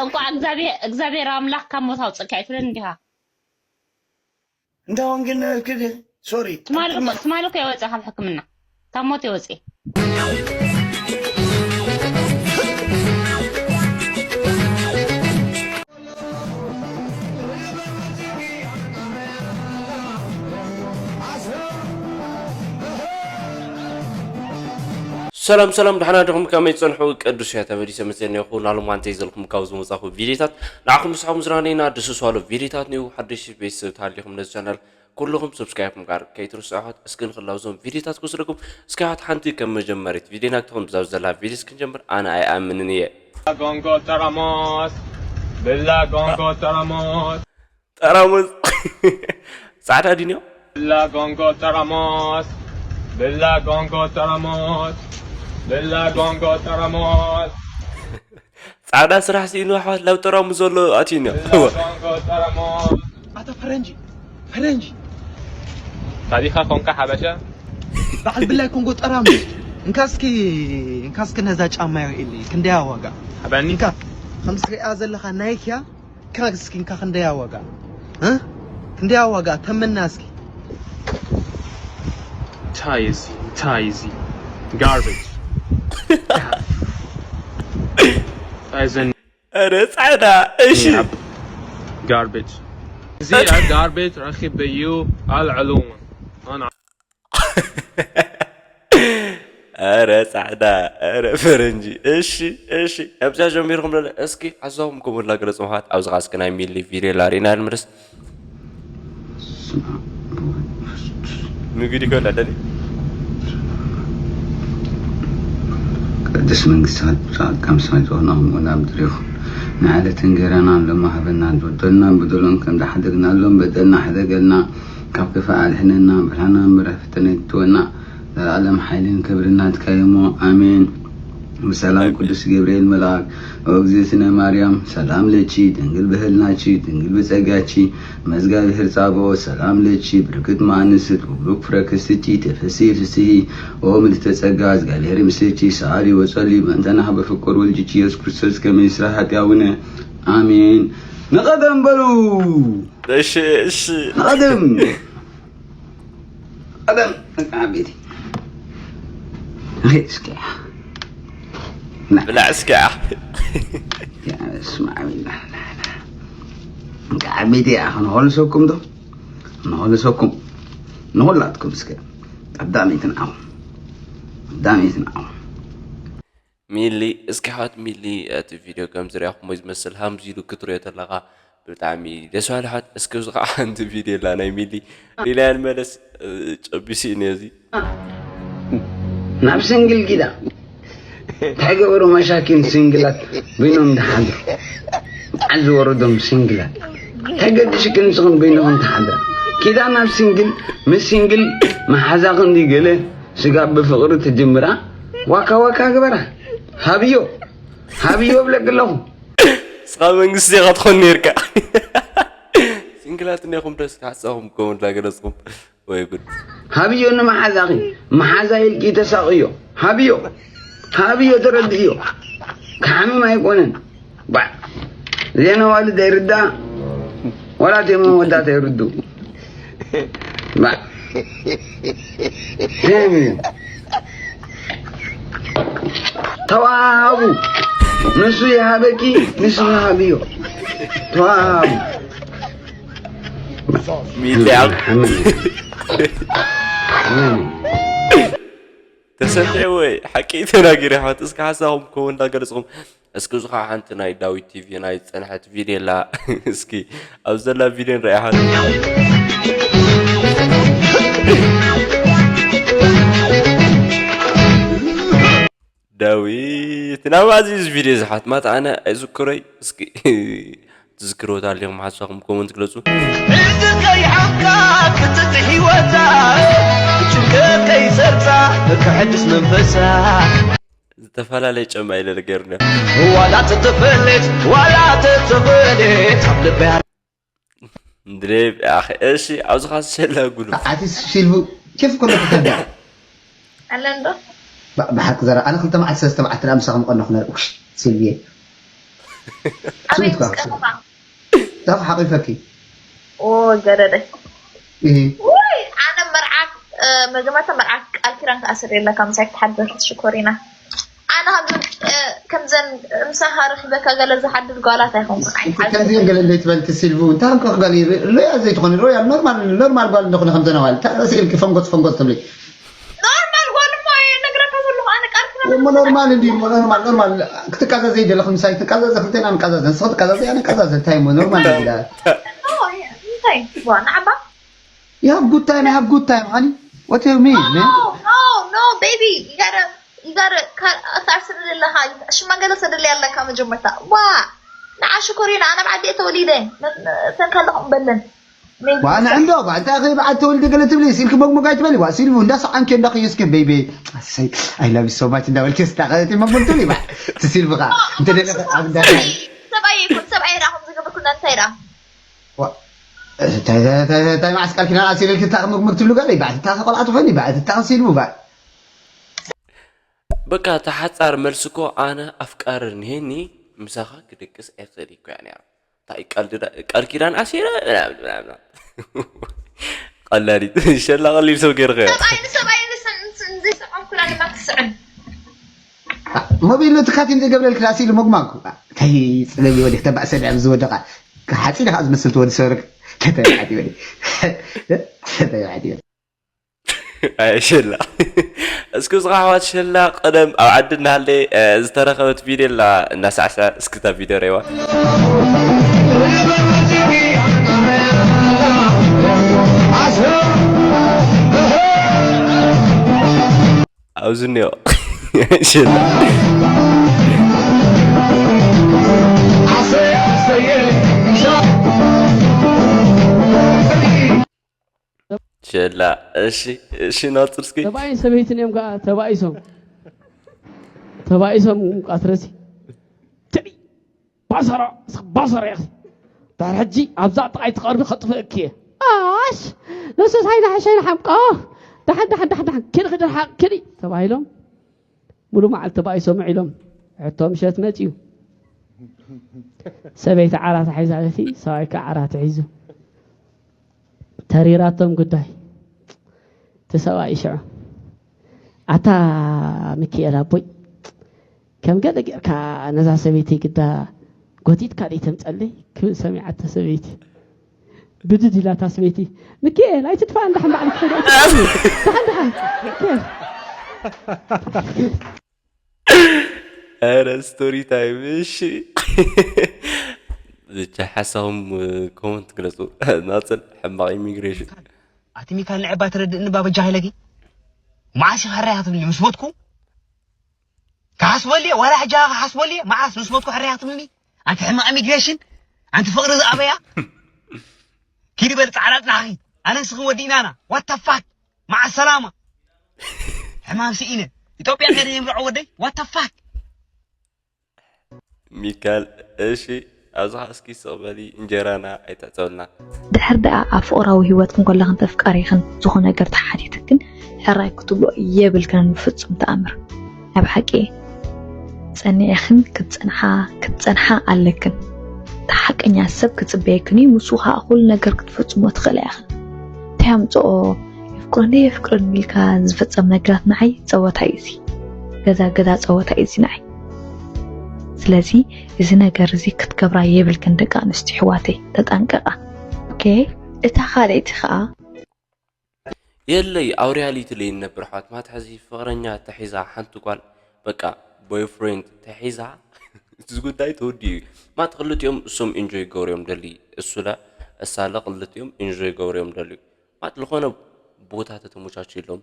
እንኳዕ እግዚኣብሔር እግዚኣብሔር ኣምላኽ ካብ ሞት ኣውፅእካ ኣይትብለን እንዲኻ። እንዳውን ግን ክድ ሶሪ ትማሊ ትማሊ እኮ የወፅእ ካብ ሕክምና ካብ ሞት የወፅእ። ሰላም ሰላም፣ ደሓና ዲኹም? ከመይ ትጸንሑ? ቅዱስ እየ ተመሊሰ መጸ እኒአኹ። ናሎም ኣንተ ይዘልኩም ካብ ዝመጻኹ ቪዲዮታት ንዓኹም ንስኹም ዝናነይና ድስሱ ኣሎ ቪዲዮታት ኒው ሓደሽ ቤተሰብ ተሃሊኹም ነዚ ቻናል ኩልኹም ሰብስክራይብ ምግባር ከይትርስዑ ኣሕዋት። እስኪ ንኽላው እዞም ቪዲዮታት ክወስደኩም እስኪ ኣሕዋት ሓንቲ ከም መጀመሪት ቪዲዮና ክትኾን ብዛብ ዘላ ቪዲዮስ ክንጀምር ኣነ ኣይኣምንን እየ። Gongo Taramos, Bella Gongo Taramos. ጠራሙዝ ጻዕዳ ድንዮ Bella Gongo Taramos, Bella Gongo Taramos, Bella Gongo Taramos. ጻዕዳ ስራሕ ስኢኑ ኣሕዋት ናብ ጠራሙዝ ዘሎ ኣትዩንዮ። Bella Gongo Taramos. ኣታ ፈረንጂ ፈረንጂ ታዲኻ ኮንካ ሓበሻ? በዓል ብላይ ኮንጎ ጠራሙዝ እንካ እስኪ እንካ እስኪ ነዛ ጫማ ኢለይ ክንደያ ዋጋ ሓበኒ እንካ ከምዚ ትሪኣ ዘለኻ ናይኪያ እንካ እስኪ እንካ ክንደያ ዋጋ እ? ክንደያ ዋጋ ተመና እስኪ እንታይ እዚ እንታይ እዚ ጋርቤጅ እንታይ ዘን ኧረ ጻዕዳ እሺ ጋርቤጅ እዚኣ ጋርቤጅ ረኺበዩ ኣልዕልውን ኣና ኧረ ጻዕዳ ኧረ ፈረንጂ እሺ እሺ ካብዚኣ ጀሚርኩም ደለ እስኪ ሓሳብኩም ከምኡ ላገለጽ ምዃት ኣብዚ ኻስኪ ናይ ሚሊ ቪድዮ ላሪና ንምርስ ምግዲ ከወላ ደሊ ቅድስት መንግስት ከም ሰማይ ዝኾነ ከምኡ ናብ ምድሪ ይኹን። ንዕለት እንጀራና ሎሚ ሃበና፣ ዝበደሉና በደሎም ከም ዝሓደግናሎም በደልና ሕደገልና፣ ካብ ክፋእ ኣድሕነና፣ ብርሃና ምረ ፈተነ ይእትወና። ዘለኣለም ሓይልን ክብርን ናትካ እዩ እሞ፣ ኣሜን። ብሰላም ቅዱስ ገብርኤል መልኣክ፣ ኦ እግዝእትነ ማርያም፣ ሰላም ለኪ፣ ድንግል በህልናኪ፣ ድንግል በጸጋኪ፣ መዝጋብሔር ጻባኦት፣ ሰላም ለኪ፣ ብርክት እም ኣንስት፣ ወብሩክ ፍረ ከርሥኪ፣ ተፈሲ ፍስሂ፣ ኦ ምልዕተ ጸጋ፣ እግዚኣብሔር ምስሌኪ፣ ሰኣሊ ወጸሊ፣ በእንተና በፍቁር ወልድኪ ኢየሱስ ክርስቶስ ከመ ይስራ ኃጢአውነ፣ ኣሜን። ንቐደም በሉ። እሺ እሺ ንቐደም። ቀደም። መቃ ቤቲ። ኣይ፣ እስኪ። ብላዕ እስኪ ያ፣ ስማዕ፣ ቢላ። መቃ ቤቲ፣ ኣኹ ንኾልሰኩም ዶ? ንኾልሰኩም። ንኹላትኩም እስከ። ቀዳመይትን ኣኹ። ቀዳመይትን ኣኹ። ሚሊ እስኪ ሓት ሚሊ እቲ ቪድዮ ከም ዝሪኣኹሞ ዝመስል ሃምዚ ኢሉ ክትሪኦ ተለኻ ብጣዕሚ ደስ ባለ ሓት እስኪ እዚ ከዓ ሓንቲ ቪድዮ ላ ናይ ሚሊ ሪላያን መለስ ጨቢሲ እዩ ነዚ ናብ ስንግል ጊዳ እንታይ ገበሩ መሻኪን ስንግላት በይኖም ዝሓድሩ በዓል ዝወረዶም ስንግላት እንታይ ገድሽክን ንስኽን በይንኽን ትሓድራ ኪዳ ናብ ስንግል ምስ ስንግል መሓዛኽን ድዩ ገለ ስጋብ ብፍቕሪ ትጅምራ ዋካ ዋካ ግበራ ሃብዮ ሃብዮ እብለኪ ኣለኹ። ንስኻ መንግስቲ ኢኻ ትኾን ነይርካ። ሲንግላት እኒኹም ዶ እስኪ ሓሳኹም ኮመንት ላገለጽኩም ወይ ጉድ። ሃብዮ ንመሓዛኺ መሓዛ ኢልኪ ተሳቕዮ ሃብዮ ሃብዮ ተረድእዮ ክሓምም ኣይኮነን። ባዕ ዜና ዋልድ ኣይርዳእ ዋላ ቴማ መወዳእታ ይርዱ ባዕ ቴም እዩ ተዋሃቡ ንሱ ይሃበኪ ንሱ ይሃብዮ ተዋሃቡ ሚልያ ተሰምዐ ወይ ሓቂ ተናጊረ ሓት እስከ ሓሳኹም ከው እንዳገለጽኹም እስኪ እዚ ከዓ ሓንቲ ናይ ዳዊት ቲቪ ናይ ዝፀንሐት ቪድዮ ኣላ እስኪ ኣብ ዘላ ቪድዮ ንርኣያ ሓት ዳዊት ናብ ኣዚ እዚ ቪድዮ ዝሓት ማታ ኣነ ኣይዝክሮይ እስኪ ትዝክርዎ ተሃሊኹም ሓሳኹም ኮመንት ግለፁ። ሕዚ ከይሓምካ ክትቲ ህይወታ ጭንቀት ከይሰርጻ ከሕድስ መንፈሳ ዝተፈላለየ ጨማ ኢለ ነገርና ዋላ ተተፈለች ዋላ ተተፈለች ኣብ ልበያ ድሬብ ኣኸ እሺ ኣብዚ ኻስ ሸላ ጉሉ ኣርቲስት ሲልቡ ኬፍ ኮነ ተተዳ ኣለንዶ ብሓቂ ዘራ ኣነ ክልተ መዓልቲ ሰለስተ መዓልቲ ደኣ ምሳኹም ቀነኹ ነረ ኡሽ ሲልብየ ኣበይ ስሚትካ ምስ ቀረባ ዛፍ ሓቂፈኪ ኦ ገረደ እህ ወይ ኣነ መርዓት መጀመርታ መርዓት ቃል ኪዳን ክኣስር የለካ ምሳይ ክትሓድር ሽኮሪና ኣነ ከምዘን ከምዘን ምሳኻ ረኺበካ ገለ ዝሓድር ጓላት ኣይኮንኩን ኣይሓድር ከምዚኦም ገለ እንዴት በልቲ ሲልቡ እንታይ ከም ክጋል ሎያ ዘይትኾኒ ሎያ ኖርማል ኖርማል ጓል እንደኾነ ከምዘነዋል ስኢልኪ ፈንጎት ፈንጎት ትብሊ ኖርማል ጓል እሞ እየ ነግረካ ዘለኹ ኣነ ቃል ኪዳን እሞ ኖርማል እንዲ እሞ ኖርማል ኖርማል ክትቃዘዘ ይደለኹ ምሳይ ትቃዘዘ ክልቴና ንቃዘዘ ንስኺ ትቃዘዘ ኣነ ቃዘዘ እንታይ እሞ ኖርማል እንዲ እንታይ ዋ ንዓባ You have good time, I have good time, honey. What do you mean, man? No, no, no, baby. You gotta, you gotta cut us our ሰደለኻ ሽማገለ ሰደለ ያለካ መጀመርታ ዋ ንዓ ሽኮሪና ኣነ ብዓዲ ተወሊደ ተንካለኹም በለን ዋ ንዕንዶ ባ እንታይ ኸ በዓል ተወልደ ገለ ትብሊ ሲልኪ መግመግ ኣይትበሊ ዋ ሲልቡ እንዳሰዓንኪ እንዳኸየስኪ ቤቢ ኣሰይ I love you so much እንዳበልኪ ስታቐቲ መግመግ ትብሊ ባ ትሲልብኻ እንተ ደለ ኣብ እንዳኸ ሰብኣይ ይኩን ሰብኣይ ራኹም ዝገብርኩ እንታይ ራ እንታይ መዓስ ቃል ኪዳን ኣሲረልኪ እታ መግመግ ትብሉ ጋር ባ እታ ቆልዓ ትኾኒ ባ እታ ሲልቡ ባ በቃ እታ ሓፃር መልሲ እኮ ኣነ ኣፍቃሪ እኒሀኒ ምሳኻ ክድቅስ ኣይኽእል እኮ እያ ነይራ። እንታይ ቀልዲ ዳ- ቃል ኪዳን ኣሲረ ምናምን ምናምን። ቀላዲት ሸላ ቀሊል ሰው ገይርኸ ሰብኣይ ንሰብኣይ ንሰ- ንስ- ንዘይሰምዖም ኩላ ድማ ትስዕም ሞቢል ኖቲካቲን ዘይገብረልኪ ራሲ ኢሉ መጉማጉ እንታይ ፅለብ ወዲ ክተባእሰ ድዕም ዝወደቃ ሓፂ ኢኻ ዝመስል ትወዲ ሰበርክ ከተባዕት ይበል ከተባዕት ይበል ኣይ ሸላ እስኪ ዝኻ ኣሕዋት ሸላ ቀደም ኣብ ዓዲ እናሃለ ዝተረኸበት ቪድዮ ላ እናሳዕሰ እስክታ ቪድዮ ረይዋ ኣብዚ እኒኦ ሸላ ሸላ እሺ እሺ ናጽር እስኪ ሰብኣይን ሰበይትን እዮም ከዓ ተባኢሶም ተባኢሶም ቃትረሲ ትዒ ባሰራ ባሰራ ኢኺ ድሕሪ ሕጂ ኣብዛ ጥቓይ ትቐርቢ ከጥፍእኪ እየ ኣሽ ንሱስ ኣይናሕሸ ይንሓምቆ ዳሓን ዳሓን ዳሓን ዳሓን ኪዲ ኪዲ ርሓቕ ኪዲ ተባሂሎም ሙሉ መዓልቲ ተባኢሶም ውዒሎም ሕቶ ምሸት መፅዩ ሰበይቲ ዓራት ሒዛ በቲ ሰብኣይ ከዓ ዓራት ሒዙ ተሪራቶም ጉዳይ እቲ ሰብኣይ ሽዑ ኣታ ሚኪኤል ኣቦይ ከም ገለ ጌርካ ነዛ ሰበይቲ ግዳ ጎቲትካ ደይ ተምፀለይ ክብል ሰሚዓ እታ ሰበይቲ ብድድ ኢላ እታ ሰበይቲ ሚኪኤል ኣይትጥፋእ እንዳ ሕምባዕ ክትኸይድ ኣይትጥፋእ እንዳ ሕምባዕ ሚኪኤል ኧረ ስቶሪ ታይም እሺ ብቻ ሓሳኹም ኮመንት ግለፁ ናፅል ሕማቕ ኢሚግሬሽን ኣቲ ሚካል ንዕባ ትረድእኒ ባበጃ ሃይለጊ መዓስ ኢኻ ሕራይ ክትብልኒ ምስ ሞትኩ ክሓስበልየ ዋላ ሕጂ ክሓስበልየ መዓስ ምስ ሞትኩ ሕራይ ክትብልኒ ኣንቲ ሕማቕ ኢሚግሬሽን ኣንቲ ፍቕሪ ዝኣበያ ኪዲ በል ፃዕዳ ፅናኺ ኣነ ንስኽን ወዲእናና ዋታፋክ መዓ ሰላማ ሕማም ስኢነ ኢትዮጵያ ከደ ይምርዖ ወደይ ዋታፋክ ሚካል እሺ ኣብዚኻ እስኪ ስቕ በሊ እንጀራና ኣይትዕፀብልና ድሕር ደኣ ኣብ ፍቕራዊ ህይወትክን ከለኽን ተፍቃሪኽን ዝኾነ ነገር ተሓቲትክን ሕራይ ክትብልኦ የብልክንን ብፍጹም ተኣምር ኣብ ሓቂ እየ ጸኒዕኽን ክትጸንሓ ክትጸንሓ ኣለክን እቲ ሓቀኛ ሰብ ክጽበየክን እዩ ምስኡ ከኣ ኩሉ ነገር ክትፍጽሞ ትኽእላ ኢኽን እንታይ ኣምጽኦ የፍቅሮ እንደ የፍቅረኒ ኢልካ ዝፍጸም ነገራት ንዓይ ጸወታ እዩ እዚ ገዛ ገዛ ጸወታ እዩ እዚ ንዓይ ስለዚ እዚ ነገር እዚ ክትገብራ የብልክን ደቂ ኣንስትዮ ኣሕዋተይ ተጠንቀቃ ኦኬ እታ ካልኣይቲ ከኣ የለይ ኣብ ሪያሊቲ ለይ ንነብር ኣሕዋት ማት ሕዚ ፍቕረኛ ተሒዛ ሓንቲ ጓል በቃ ቦይፍሬንድ ተሒዛ እዚ ጉዳይ ተወዲኡ እዩ ማት ክልቲኦም እሶም ኢንጆይ ገብርዮም ደሊ እሱለ እሳለ ክልቲኦም ኢንጆይ ገብርዮም ደሊ ማት ዝኾነ ቦታ ተተመቻችሎም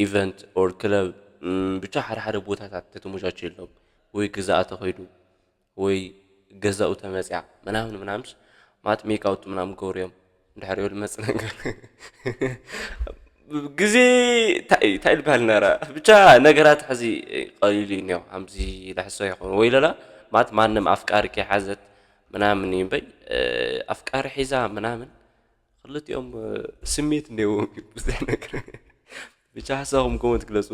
ኢቨንት ኦር ክለብ ብቻ ሓደ ሓደ ቦታታት ተተመቻችሎም ወይ ግዛኣ ተኸይዱ ወይ ገዛኡ ተመፅያ ምናምን ምናምስ ማት ሜካውት ምናምን ገብርዮም እንድሕሪኦ ልመፅ ነገር ግዜ እንታይ ልበሃል ነረ ብቻ ነገራት ሕዚ ቀሊሉ እዩ እኒኦ ከምዚ ልሕሶ ይኸውን ወይ ለላ ማት ማንም ኣፍቃሪ ከይሓዘት ምናምን እዩ እምበይ ኣፍቃሪ ሒዛ ምናምን ክልቲኦም ስሜት እኒዎም እዩ ብዙሕ ነገር ብቻ ሓሳኹም ኮመንት ግለፁ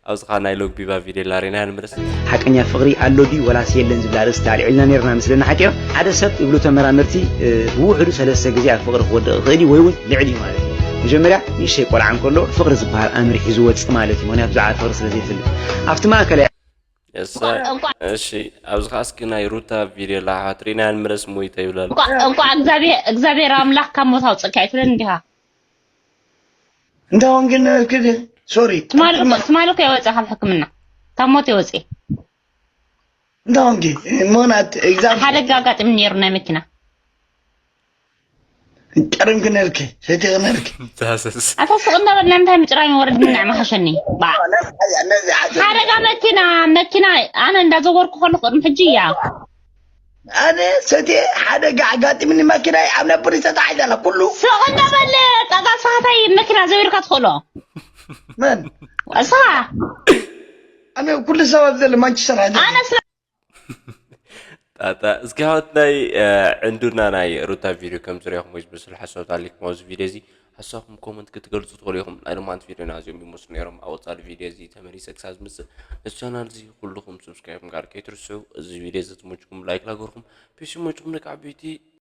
ኣብዚ ኸዓ ናይ ሎግ ቢባ ቪድዮ ላሬና ንመለስ። ሓቀኛ ፍቕሪ ኣሎ ድዩ ወላስ የለን ዝብል ኣርእስቲ ኣልዒልና ነርና መስለኒ ሓቂና። ሓደ ሰብ ይብሉ ተመራመርቲ፣ እ፣ ብውሕዱ ሰለስተ ግዜ ኣብ ፍቕሪ ክወድቕ ይኽእል እዩ ወይ እውን ልዕሊ እዩ ማለት እዩ። መጀመርያ ንእሽተይ ቆልዓ እንከሎ ፍቕሪ ዝበሃል ኣምር ሒዙ ወፅእ ማለት እዩ። ምክንያቱ ብዛዕባ ፍቕሪ ስለ ዘይፈልጥ ኣብቲ ማእከላይ እሺ፣ ኣብዚ ኸዓ እስኪ ናይ ሩታ ቪድዮ ላሓት ሪና ንመለስ ሞይተ ይብላል። እንኳዕ እግዚኣብሔር ኣምላኽ ካብ ሞት ኣውፅእካ ኣይትብለን እንዲኻ። እንዳ ወንጌል ነበርክ ዲ ሶሪ ትማሊ እኮ የወፀ ካብ ሕክምና ካብ ሞት የወፀ። እንዳ ወንጌል ምክንያት እግዚኣብሔር ሓደጋ ኣጋጢሙ ነይሩ ናይ መኪና። ቀሪምክ ነርክ ሰቲክ ነርክ ታሰስ ኣታ ስቕ እንዳበልና እንታይ ምጭራይ ወረድና መሓሸኒ። ባዕ ሓደጋ መኪና መኪና ኣነ እንዳዘወርኩ ከለኩ ቅድሚ ሕጂ እያ። ኣነ ሰትየ ሓደጋ ኣጋጢምኒ መኪናይ ኣብ ናይ ፖሊስ ተታሒዛ ኣላ ኩሉ ስቕ እንዳበል ጣጣ ስኻታይ መኪና ዘዊርካ ትኽእሎ መን እስኻ ኣነ ኩሉ ሰብ ኣብ ዘለ ማንቸስተር ሓዚ ኣነ ስለ ጣጣ እስኪ ሃወት ናይ ዕንዱና ናይ ሩታ ቪድዮ ከም ዝሪኹም ወይ ዝመስሉ ሓሳባት ኣሊኩም ኣብዚ ቪድዮ እዚ ሓሳብኩም ኮመንት ክትገልፁ ትኽእሉ ኢኹም። ናይ ሎማንት ቪድዮና እዚኦም ይመስሉ ነይሮም። ኣብ ወፃሊ ቪድዮ እዚ ተመሊሰ ክሳብ ዝምፅእ ነዚ ቻናል እዚ ኩልኹም ሰብስክራይብ ምግባር ከይትርስዑ። እዚ ቪድዮ እዚ ዝመችኩም ላይክ ላገርኩም ፒሲ መችኩም ደቂ ዓበይቲ